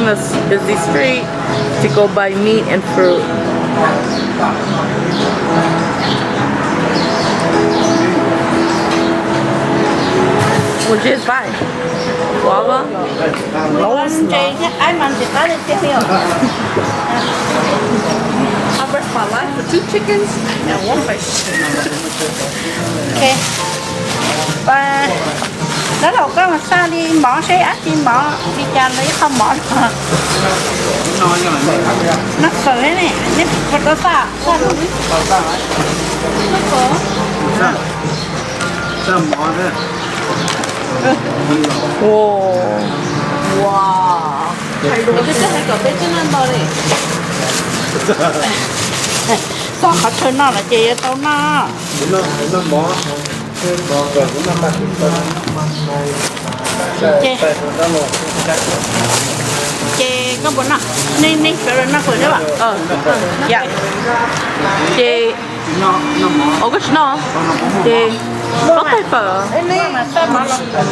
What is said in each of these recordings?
Busy street to go buy meat and fruit. We'll just buy guava. Ntses thiab qaib mas ntses qab li tiag li os. I risk my life for two chickens and one fish. Ok. Dab laug, koj mus xaj li mov seb dab tsi mov li cas los ib qho mov no. Noj fawm ne, neb puas tau xaj, xaj noj fawm. Ua, hais lus twb hais kom peb tsis noj ntau li. Txog qhov chaw noj lawm ces yuav tau noj. Ces, ces koj puas noj? Nej, nej sawv daws noj fawm thiab los? Ces, ua koj tsis noj? Ces, koj qaij fawm.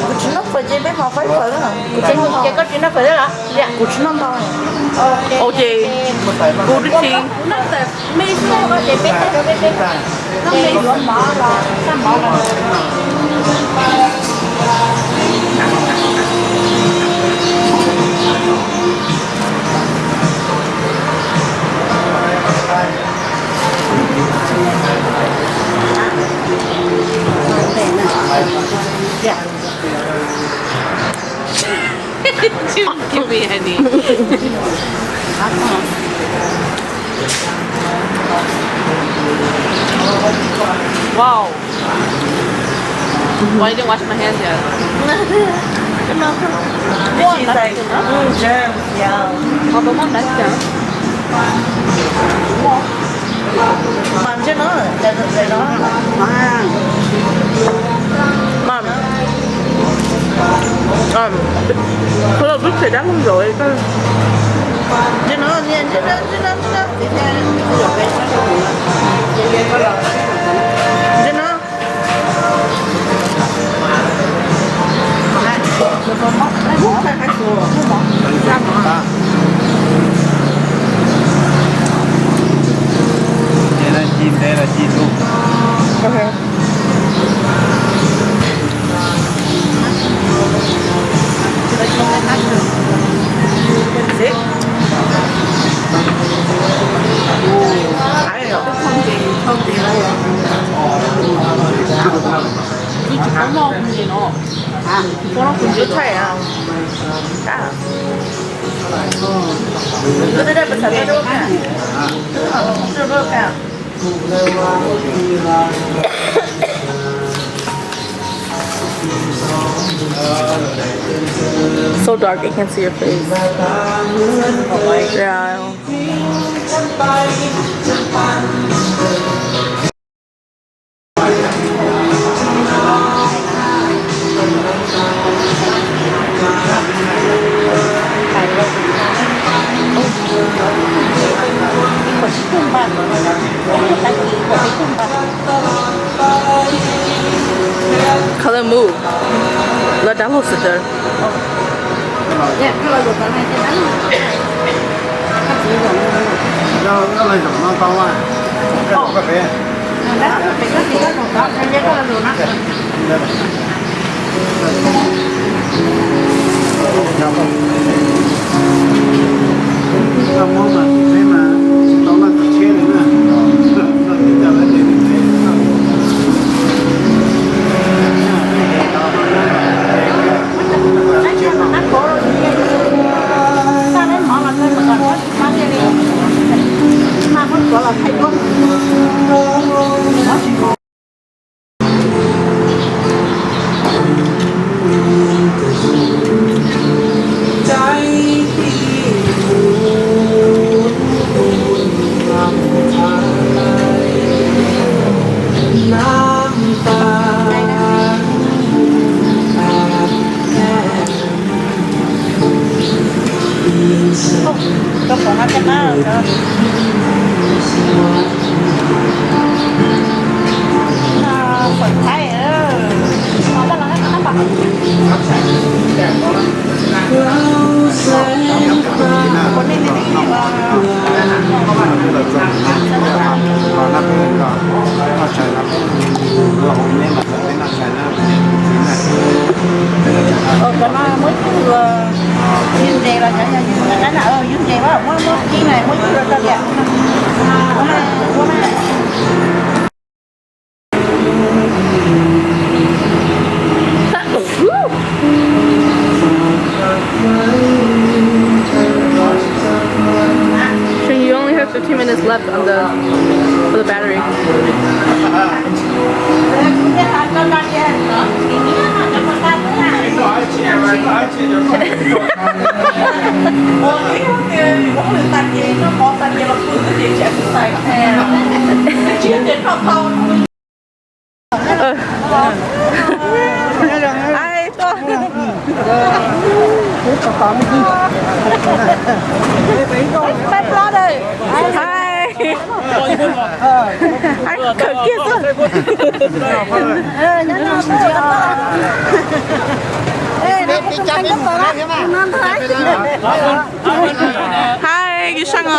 Kuv tsis noj fawm ces peb mus qaij fawm. Ces koj tsis noj fawm thiab los? Kuv tsis noj ntau. Ua ces, kuv twb tsis. Give me any. Wow. Why you didn't wash my hands yet? She's like, mm, germs, yeah. Mom, you know, there's a, there's a, Mom, um, koj los twb tsis dab laug zaum li koj. You know, yeah, you know, you know, you know. You know. So dark, I can't see your face. Yeah. Color move. Lawv dab laug xwb tawd. Left on the for the battery. Ai, tuaj. Bye, brother. Hi. Ai, khawm kiag xwb. Hi, kis sab os.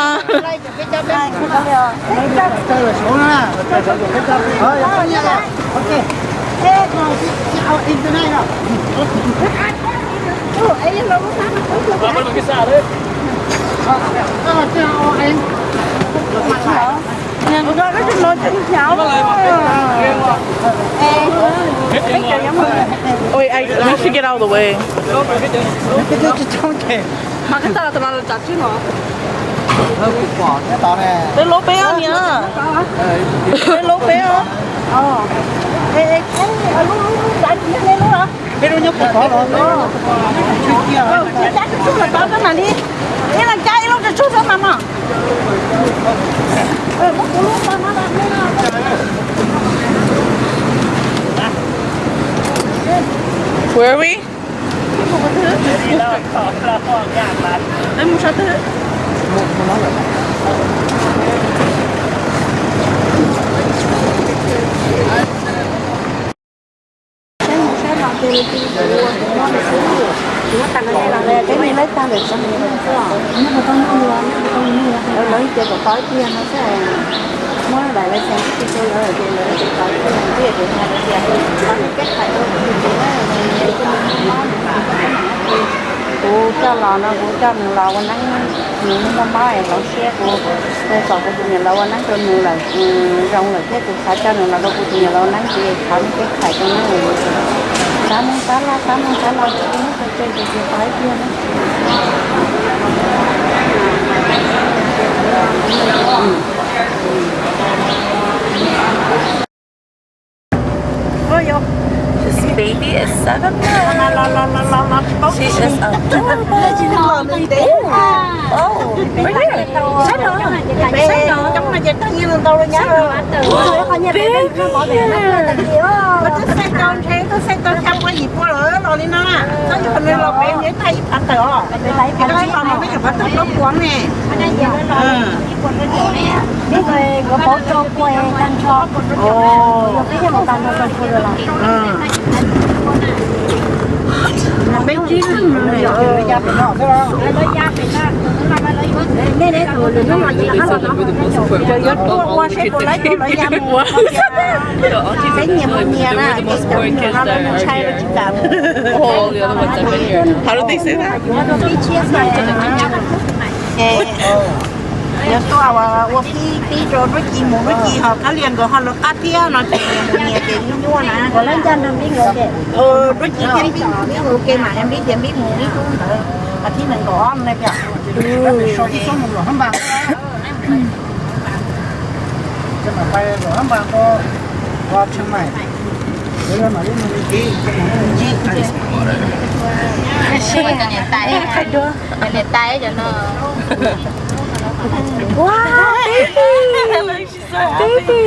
Wait, I, we should get out of the way. Mas koj txaj los tau mas los tsav tswb no. Peb lub peb os niam. Peb lub peb os. Peb lub nyob puag tod los. Ib leeg cab ib lub tsuj tsuj xwb mas no. Where are we? Lawv ib ce kom tau ib pliag no xwb, muab daim license tso rau lawv ces lawv tau ib pliag, ntxim tias hais tias tau nws kev khaim rau kuv tus txiv na, kuv coj los no kuv coj nws los ua neeb, nws muaj mob es hloov siab, kuv txawm kuv tus niam los ua neeb rau nws lawm, zoo lawm thiab kuv xav coj nws los rau kuv tus niam los ua neeb ces thov nws kev khaim rau na. Xav mus xav los, xav mus xav los, kuv muab tso tseg ces tau ib pliag na. This baby is seven months. She is adorable. Oh, oh, right here. Saib no, saib no. Baby. Twb xav tau ntshe twb xav tau xya pua yim pua lawm los li no na. Txhob yog nws los pem nws tag ib phav tawm os. Ces koj los no peb yuav pab tawm plaub puas ne. Peb paub rau pua tag nrho, yog peb yog mus tag nrho rau pua lawm los. Peb tsib leeg no. Nej ne tus lwm hnub no ces lawv yuav tuaj ua seb puas laib rau lawv ya mus. Peb nyias mus nyias na, ces cov me nyuam no lawv mus ntshai lawv tsis kam mus. How do they say that? Ces yuav tuaj ua pib pib rau Duab Ci mus, Duab Ci ho Khab Lias nkawd ho lawv qab thiab no ces mus nyias ces nyuaj nyuaj na. Duab Ci thiab Npib, Npib mus ua ke mas Npib ces Npib mus ib hnub ntawd, vas thib nees nkaum ob no na. Niam tais cov no. Wow, baby. Baby.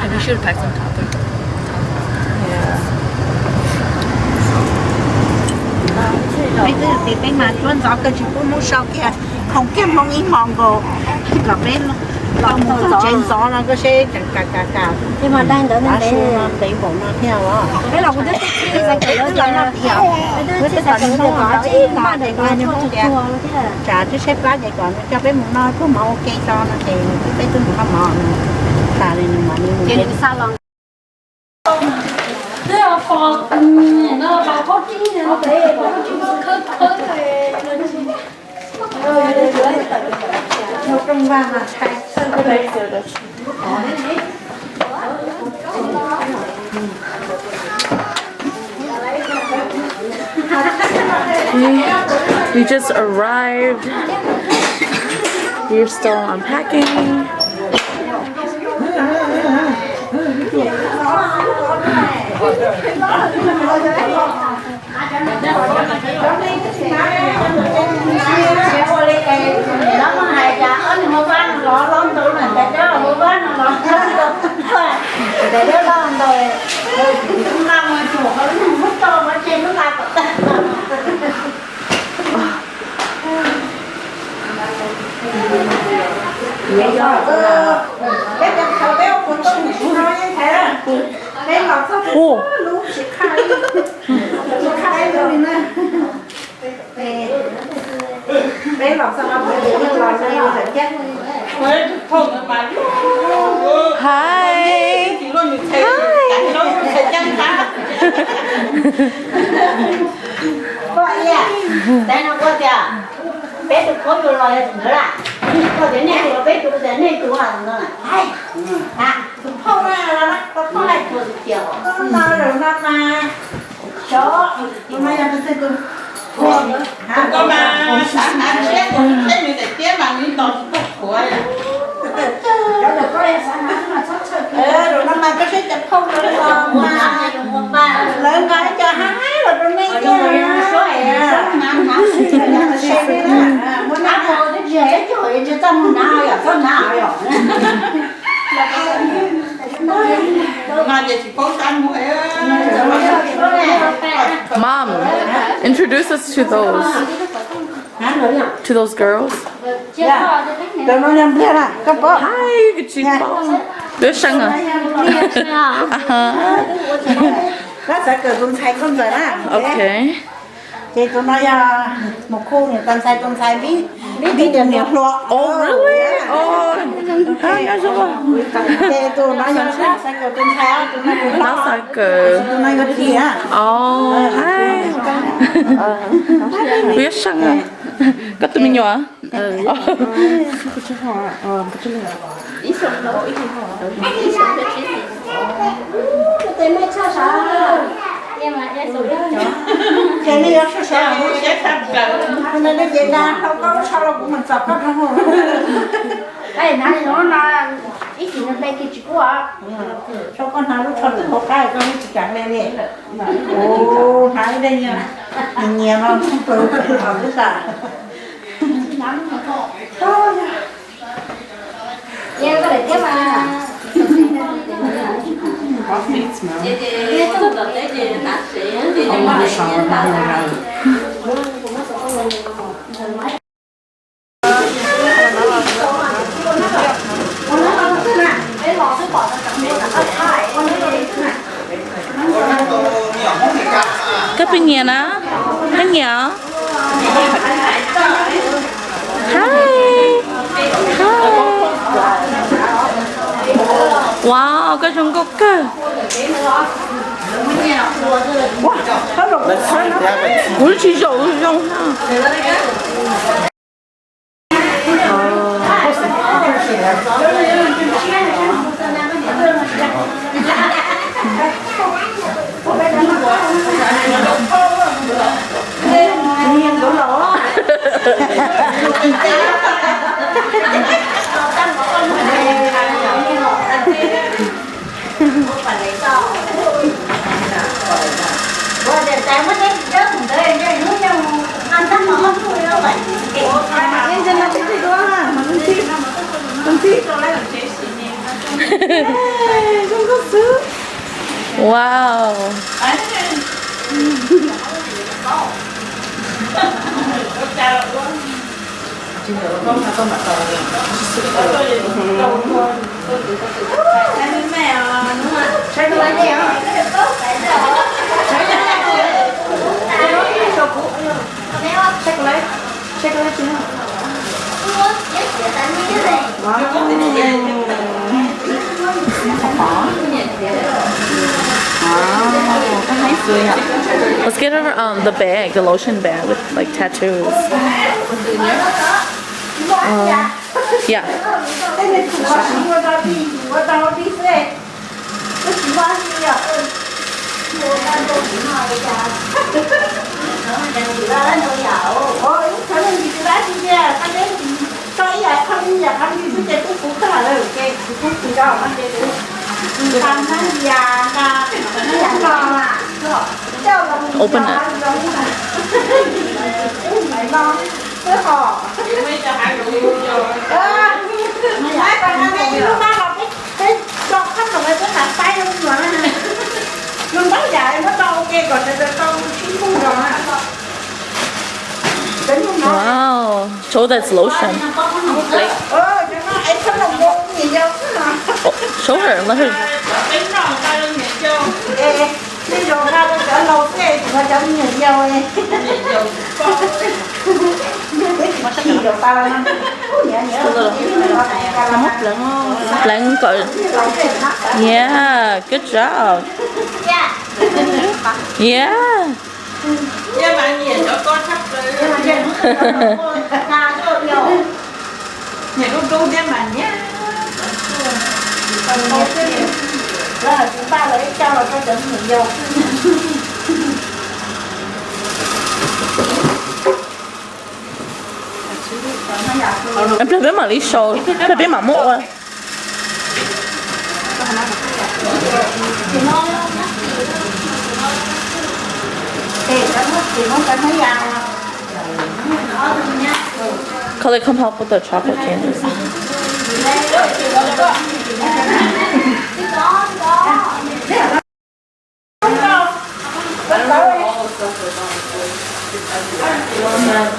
You should pack some toppers. Yeah. Peb twb tias peb mas cuab ntxov kawg tsis pub Hmoob sau kiag, khoom kiag Hmoob ib hmos nkaus, kom peb los mus txog tsev ntxov no koj seb kam kam kam. Tav su no ntev npaum no thiab os. Peb los kuv twb tsis tsis xav kom lawv los no tias, kuv twb tsis xav kom lawv los ib hmos ntawm no nws Hmoob tias tsam twb saib plab ces kom nws coj peb mus noj ib pluag mov ua ke tso no ces nws twb peb twb mus noj mov no, tas li nws mam li mus. We, we just arrived. We're still unpacking. Ua, Hi. Hi. Peb tus phooj ywg los yog tus ntawd lawm. Koj tias nej tus los peb tus, tias nej tus no. Tus phooj no, tus phooj no, tus no mas, xyov, tus no yog tus twg tus, tus ko mas xav hnav tshiab tus tshiab nws daim tiab mas nws ntos tsis tau qhuav. Tus no mas koj saib cov phauj lawv los mas lawv nqa cov haib haib los rau nej. Mom, introduce us to those, to those girls. Cov no yog npliag na, koj paub. Hi, koj tsis paub. Lub seem a. Koj xav kawm tus ntxhais koj ntxawm na. Ok. Ces tus no yog mus khu niam tais ntxhais tus ntxhais, vib tus niam hluas. Oh, really? Oh. Ces tus no yog xav kawm tus ntxhais, tus no yog hlob, tus no yog txiv. Oh, hi. Lub seem a. Koj tus me nyuam. Ib chim nws hle kiag tsis kub. Thaum koj hnav lub tsho twb hauv qab koj tsis kam hle li. Ua, hnav ib daim nyias mas plaws plaws los xwb tas. Koj pheej nyiam na, pheej nyiam. Hi, hi. Wow, koj zoo nkauj kawg. Kuv tsis zaum zoo na. Wow. Let's get her, um, the bag, the lotion bag with, like, tattoos. Uh, yeah. Open it. Wow, show that's lotion. Show her, let her. Pleev kom, yeah, good job. Yeah. Peb mam li sau, peb mam muab ua. Color come help with the chocolate candy.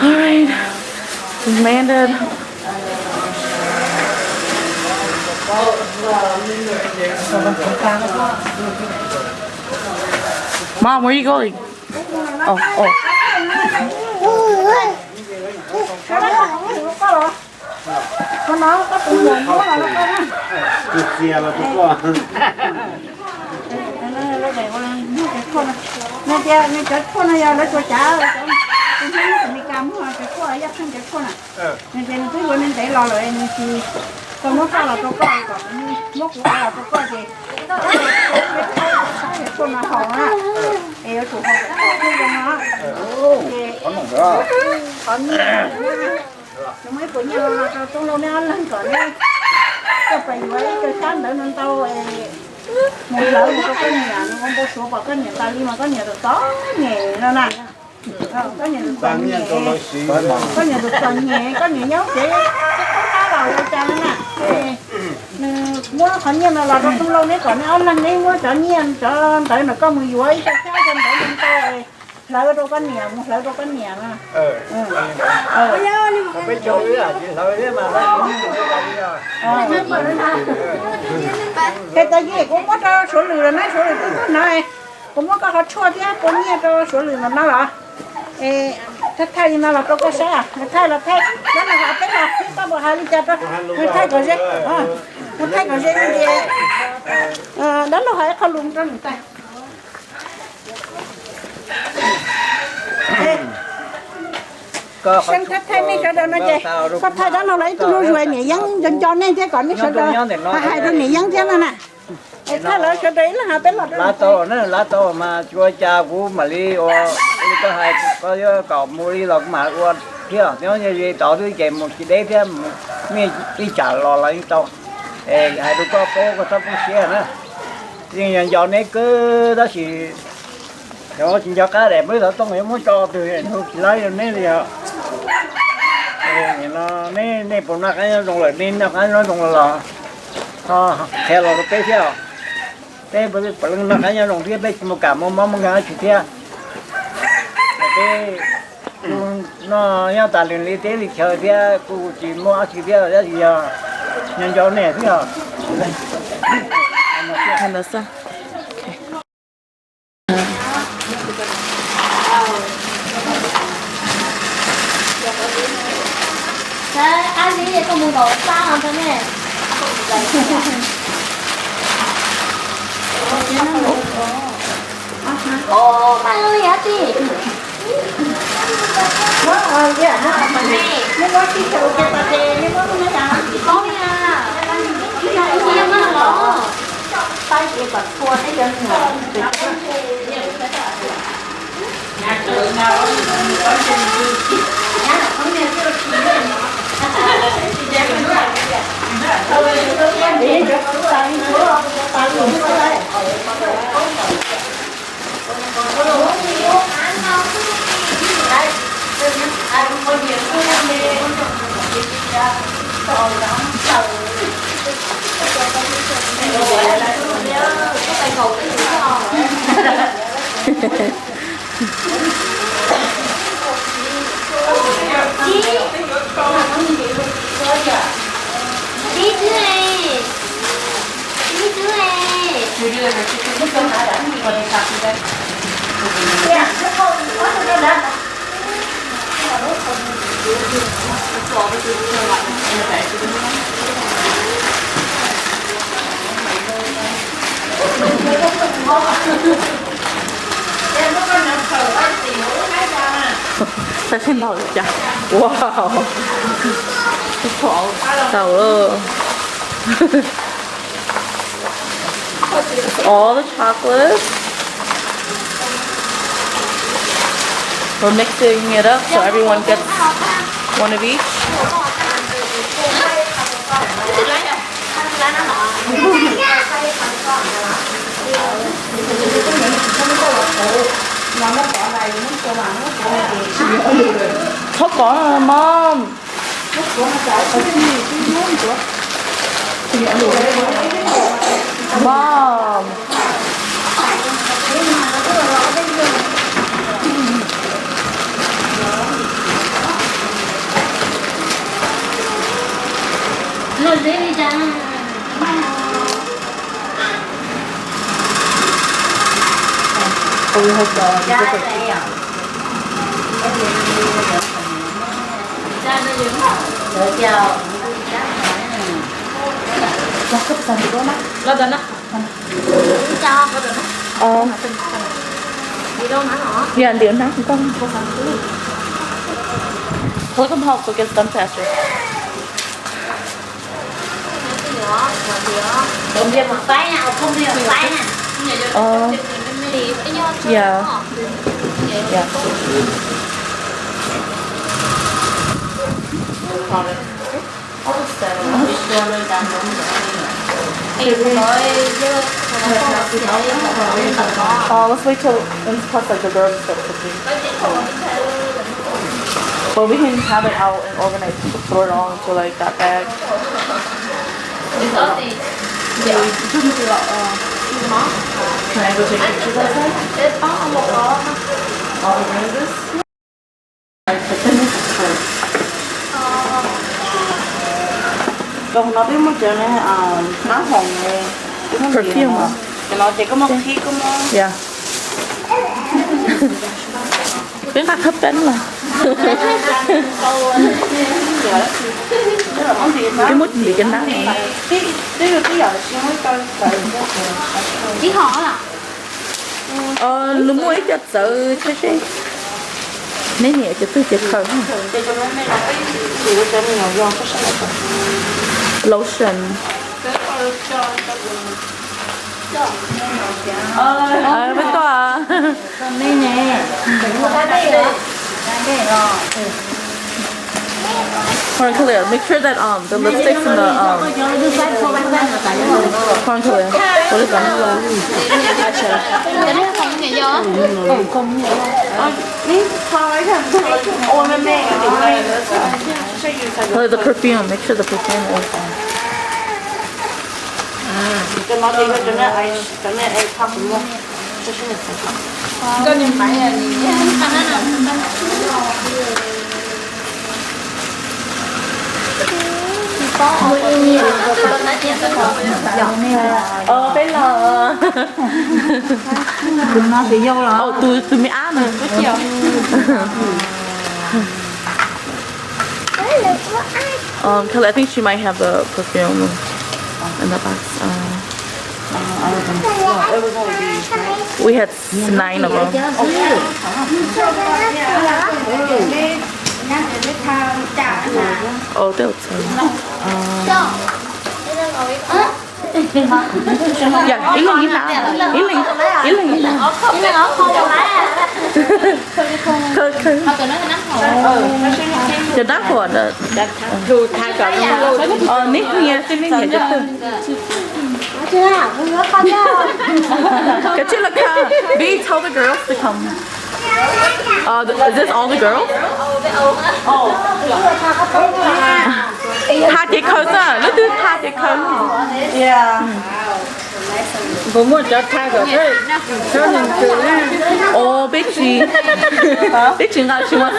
All right, we've landed. Mom, where are you going? Oh, oh. Nws tias nws cov tshuaj no yog lawv tua cav, tus Hmoob Amelikas muag cov tshuaj, yaj pheej cov tshuaj na. Nws tias nws twb yuav ntev ntev los lawm, nws tsis tau muab faj los rau koj, kom muab kuv faj los rau koj ces koj saib cov tshuaj no haus na, es yuav tsum haus kom tau thiaj zoo no. Ces qhov nyiaj, nws muaj ib puas nyiaj los rau Tooj Lauj neb ob leeg kom neb coj pais yuav ib co xyab ntawv no ntau es mus hlawv mus rau koj niam, mus ua npau suav kom koj niam tas li mas koj niam txom txom nyem no na. Koj niam txom nyem, koj niam txom nyem, koj niam nyob tsev qab los ua cas no na. Nws muab qhov nyiaj no los rau Tooj Lauj neb kom neb ob leeg neb muab cov nyiaj cov ntawv ntawm koj mus yuav ib co xyab co ntawv ntau ntau hlawv rau koj niam, mus hlawv rau koj niam no. Ces tag kis kuv muab rau Suav Lwm los na, Suav Lwm twb tuaj na. Kuv muab koj qhov tshuaj thiab puas nyiaj rau Suav Lwm los no los. Es thaij thaij li no los rau koj saib, los thaij los thaij, dab laug hais peb los, peb tau puas hais li cas rau, mus thaij kom ze, mus thaij kom ze li tias dab laug hais ib qho lus rau nws tag. Seeb thaij thaij nej sawv daws no ces koj thaij dab laug los ib tug zuj zus niam yeeb nco nco nej thiab kom nej sawv daws hais hais rau niam yeeb thiab no na. Es thaij lawv sawv daws ib leeg hais peb los rau. Lawv tau na, lawv tau mas tsis ua cas, kuv mam li ua li koj hais, koj yuav kom mus li los kuv mam ua thiab. Nyob ze tod twb ces mus tsis deb thiab, mej ib tsam los los yeej tau. Es hais rau koj paub koj txhob poob siab na. Yeej yog nco neb kawg tab sis cov tsis nco qab daim npawb xov tooj yuav muab tso twg nug tsis laib rau neb li os. Nej, nej puas noj qab nyob zoo lawm, nej noj qab nyob zoo lawm los ho qhia los rau peb thiab os. Peb puav leej noj qab nyob zoo thiab peb tsis mus kam muaj mob muaj nkeeg dab tsi thiab. Peb noj nyob tas li teb li chaw thiab kuj tsis muaj dab tsi thiab, tab sis yog nco nco nej xwb os. Tau li cas? Wow. Tau lawm. All the chocolates. We're mixing it up so everyone gets one of each. Txhob kov, Mom. Mom. Yeah, and the amount of them. Let them help so it gets done faster. Oh, yeah. Yeah. Oh, let's wait till, let's plus like the girls start cooking. But we can have it out and organize, throw it all into like that bag. Can I go take pictures outside? I'll organize this. Koj no twb muaj cov ne, hnab hoom ne, perfume, cov no ces koj muab qhib koj muab. Yeah. Peb nqa khab peb los. Peb muab ntim cov hnab. Ib hom. Nws muaj ib co txawv tshaib seb. Neb niam cov twg ces khaws. Lotion. Peb toj. Corncolia, make sure that um the lipsticks and the um Corncolia. What is that? Like the perfume, make sure the perfume is on. Peb los. Tus me ab no. Um, Kelly, I think she might have the perfume in the box. Um, we had nine of them. Oh, they were ten. Um, yeah, ib leeg ib hnab, ib leeg, ib leeg ib hnab. Khaws, khaws. Cov dab huam ntawd. Neb nyias, neb nyias cov twg? Kav tsij los khaws. Babe, tell the girls to come. Uh, is this all the girls? Tha ces khaws xwb, leej twg tha ces khaws. Puas muaj cov tha kom, o, peb tsis, peb tsis nqa, tsis muaj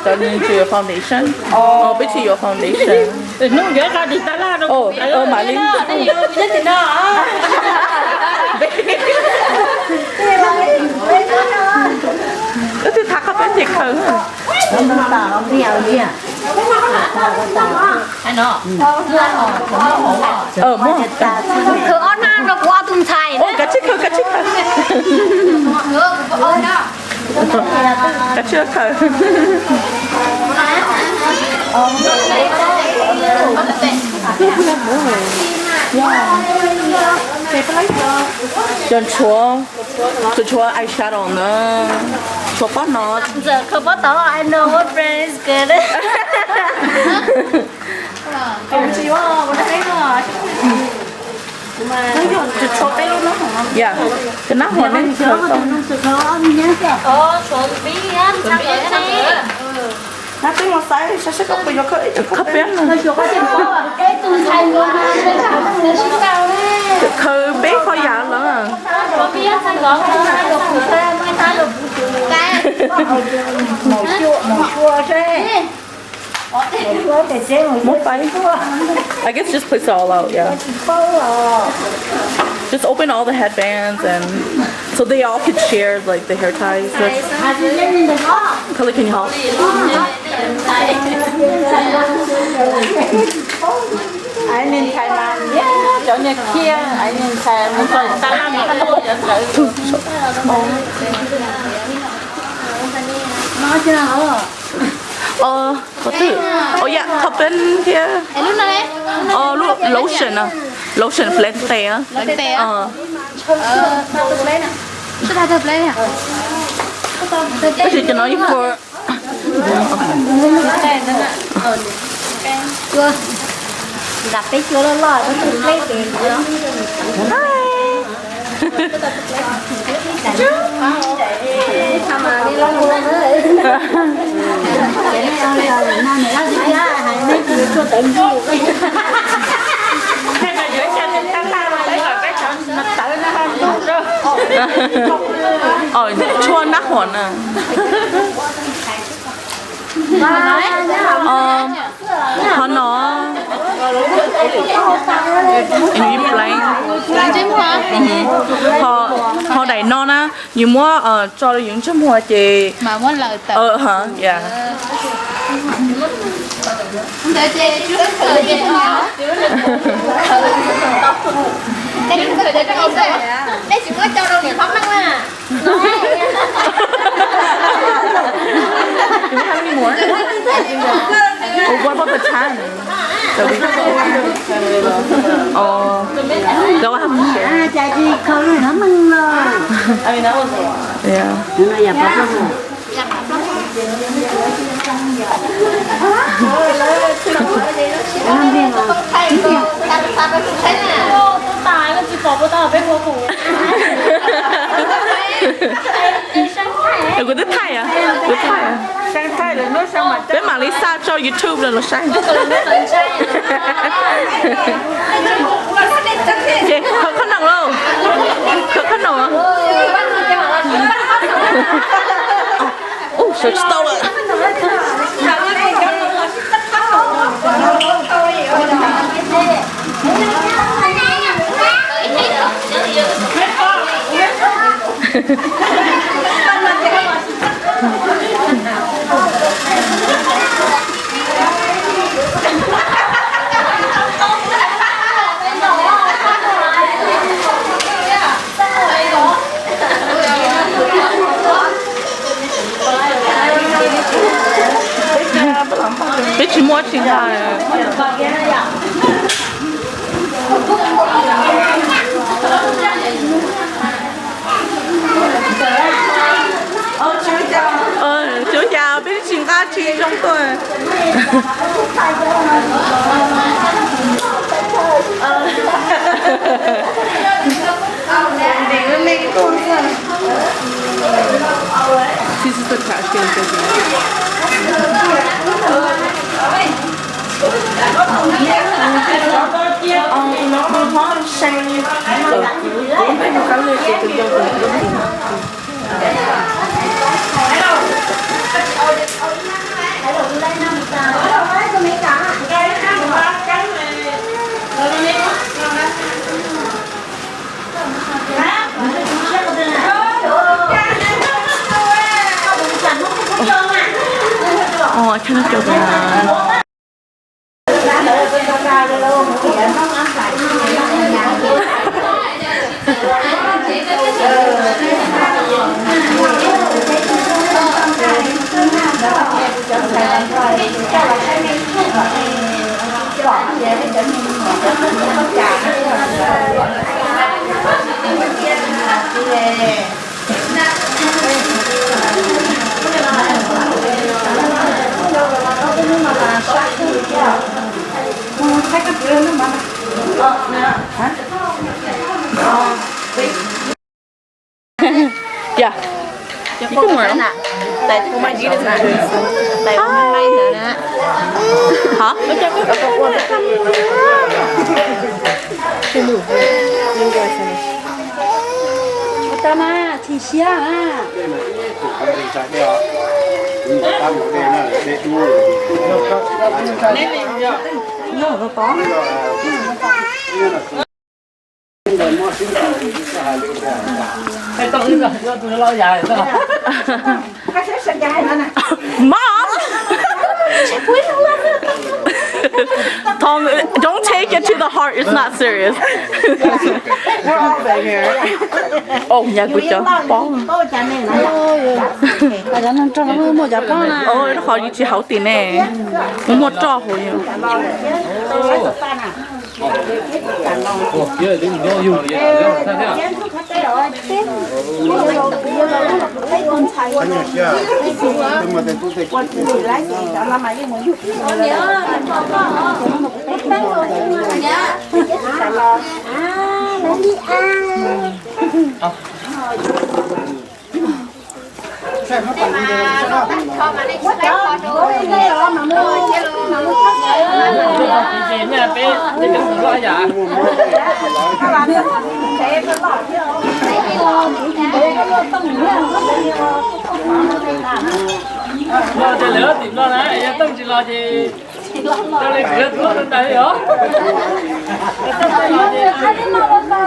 cov nws tsis yuav foundation. O, peb tsis yuav foundation. Hnub yuav qhov tis tab laj rau, mam li. Leej twg tha qhov peb ces khaws. Khaws ob nab rau kuv ob tug ntxhais. Kav tsij khaws, kav tsij khaws. Kav tsij khaws. Cov tshuav, tshuav eyeshadow na, tshuav pob no. Ntxawm khaws pob tod, I know what brand is good. Yeah, cov nab hua nej khaws tau. Khaws peb no. Khaws peb qhov yam lawm. Muab faib. I guess just place it all out, yeah. Just open all the headbands and so they all could share like the hair ties. Color, can you help? Cov niag khiab, niag ntxhais mus txog tab laj mus ua cov ntawd. Qhov twg? Oh yeah, qhov peb thiab. Lub lotion, lotion pleev tes. Tab sis cov no ib puas. Nram peb cua loj loj, tus pleb pem. Tshuaj nab huam na. Qhov no, qhov, qhov daim no na, yus muab tso rau yus ntsej muag ces. What about the tan? So we, oh, do I have to share? Yeah. Kuv twb thaij, kuv thaij. Peb mam li xa tso YouTube los saib. Ces khawb qhob noom lauj, khawb qhob noom. Ub, sawv tsis tau lawm. Peb tsis muaj tsis nqa. Tsuas cas peb tsis nqa tsis zoo tuaj. Oh, I kind of feel bad. Yeah. You can wear 'em. Huh? Mom! Tom, don't take it to the heart. It's not serious. We're all been here. Oh, nyaj kuv cov pob. Qhov yus tsis hauv tim ne, muaj muaj roj hauv yus. Los ces lawv tim no na, yog Tooj tsis los ces rau li kwv tuaj rau ntais os. Yog Tooj tsis los ces kwv tuaj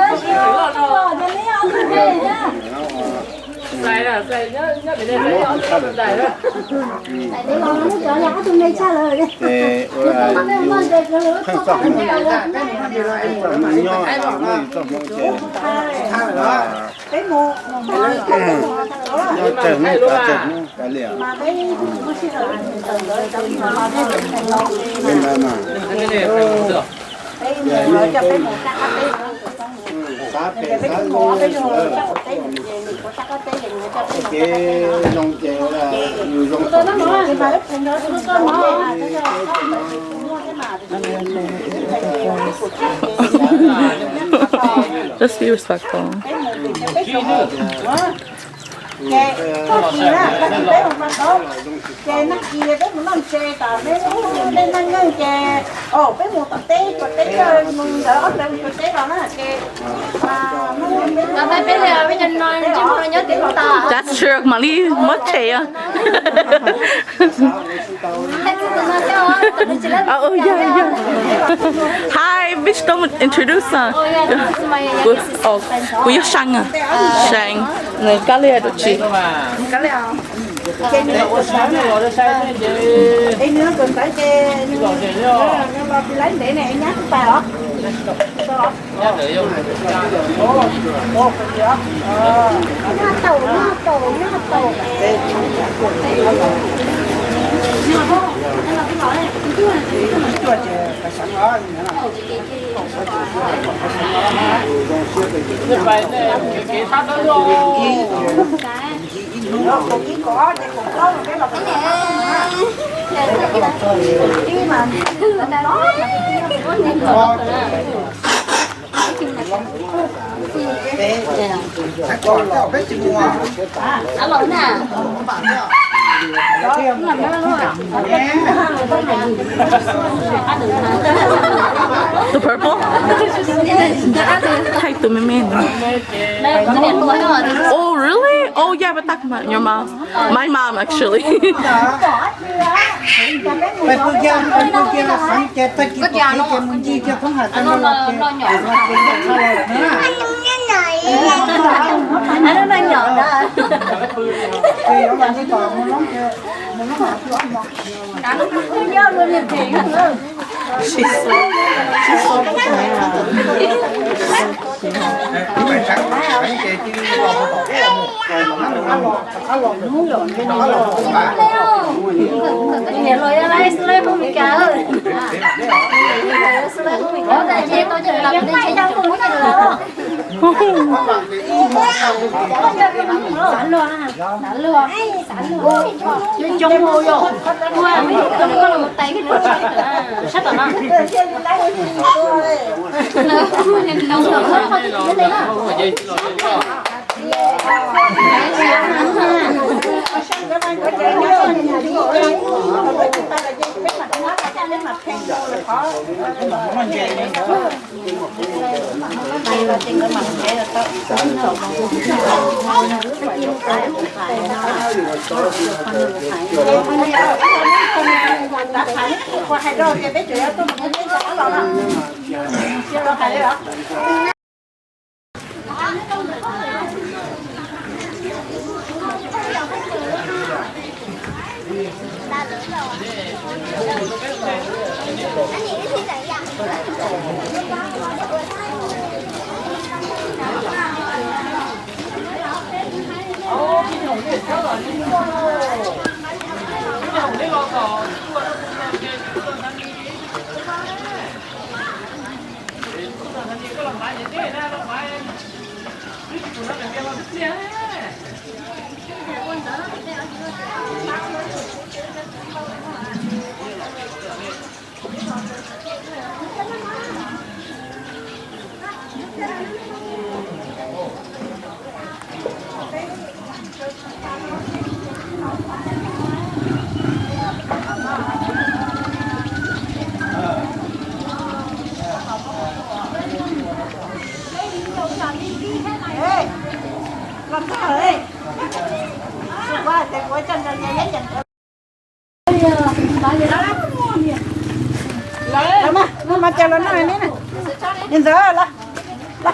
rau ntais os. Xais na, xais nyob, nyob tim ne xais ob tug tuaj rau ntais na. Just be respectful. Ces txog kis na, tag kis peb mus mas tau. Ces nag kis peb mus noj tsev kom peb ub peb noj nkeeg ces, o, peb mus tom teb, tom teb mus ntawd ob ntawd mus tom teb los na ces That's true, mam li muab tshem. Oh, yeah, yeah. Hi, bitch, don't introduce us. Kuv, oh, kuv yog Seev, Seev, nws kab li dab tsi? The purple? Thaij tus me me. Oh, really? Oh, yeah, but talk about your mom. My mom, actually. She's so, she's so pretty. Ntxawm, los.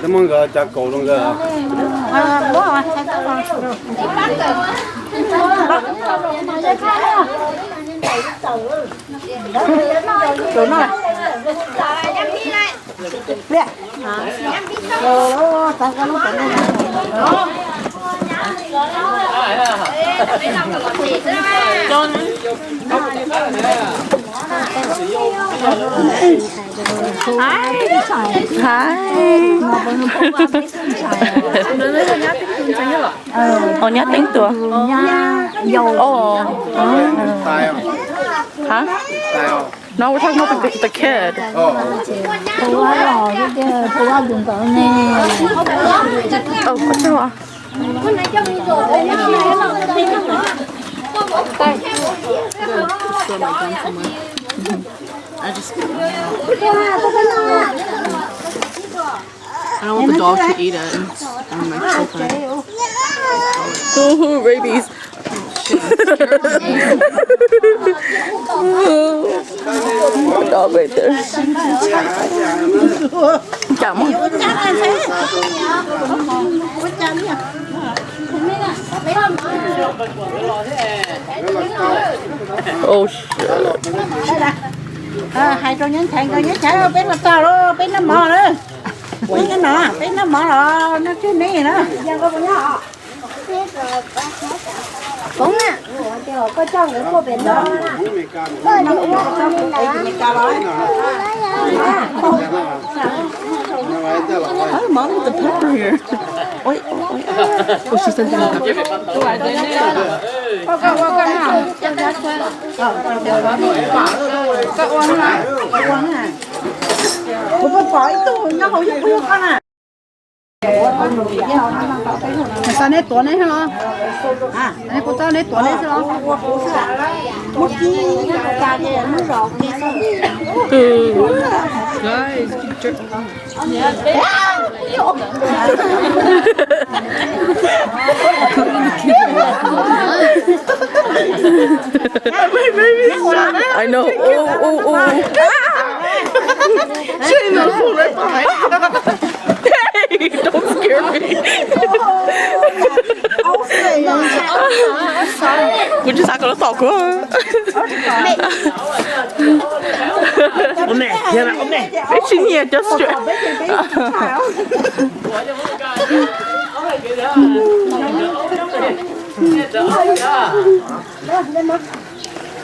Muab nkawd cov kaus rau nkawd. Kaus no. Pliaj. Hi. Ua nyab teeb tus. Huh? No, we're talking about the, the kid. Oh, what's wrong? I just, I don't want the dog to eat it. And, and my children. Ooh, rabies. Dog right there. Chào mừng. Oh shit. Hais rau nyob nthaiv, nyob nthaiv, peb los txog lawm, peb noj mov lawm. Peb nyob no, peb noj mov los noj tseg ne na. Koob na, koj coj nkawd puag pem no na. Koj ua li ntawd. Why is the pepper here? Oi, oi, oi. Oh, she sent it. Koj ua, koj ua. Kuv pom ib tug nyob hauv ib qho koj na. Neb tuav neb xwb los? Neb kuv txob neb tuav neb xwb los? I know. Oh, oh, oh. Hey, don't scare me. Kuv tsis xav kom lawv tom kuv. Peb tsis nyiam cov stress.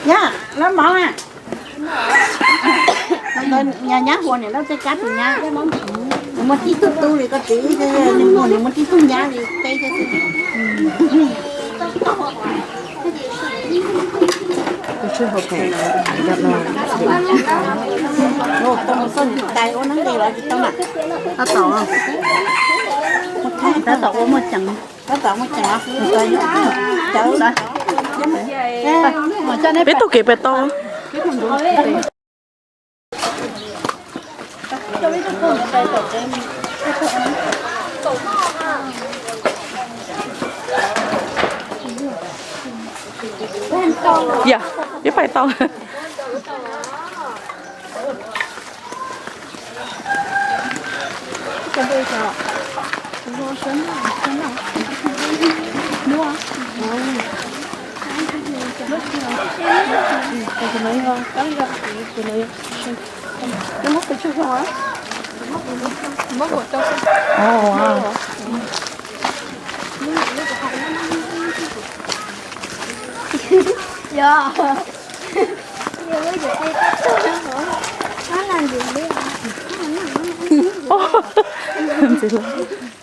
Nyab, lawv mov na. Nyab hua niam lawv tej kab tus nyab. Nws muaj tib tug tub li koj txiv, nws muaj, nws muaj tib tug nyab li peb cov txiv. Tab tom, tab tom ua muaj ceem. Peb taug kev pem tau. Yog, peb pais tau. Ntxiv lawm.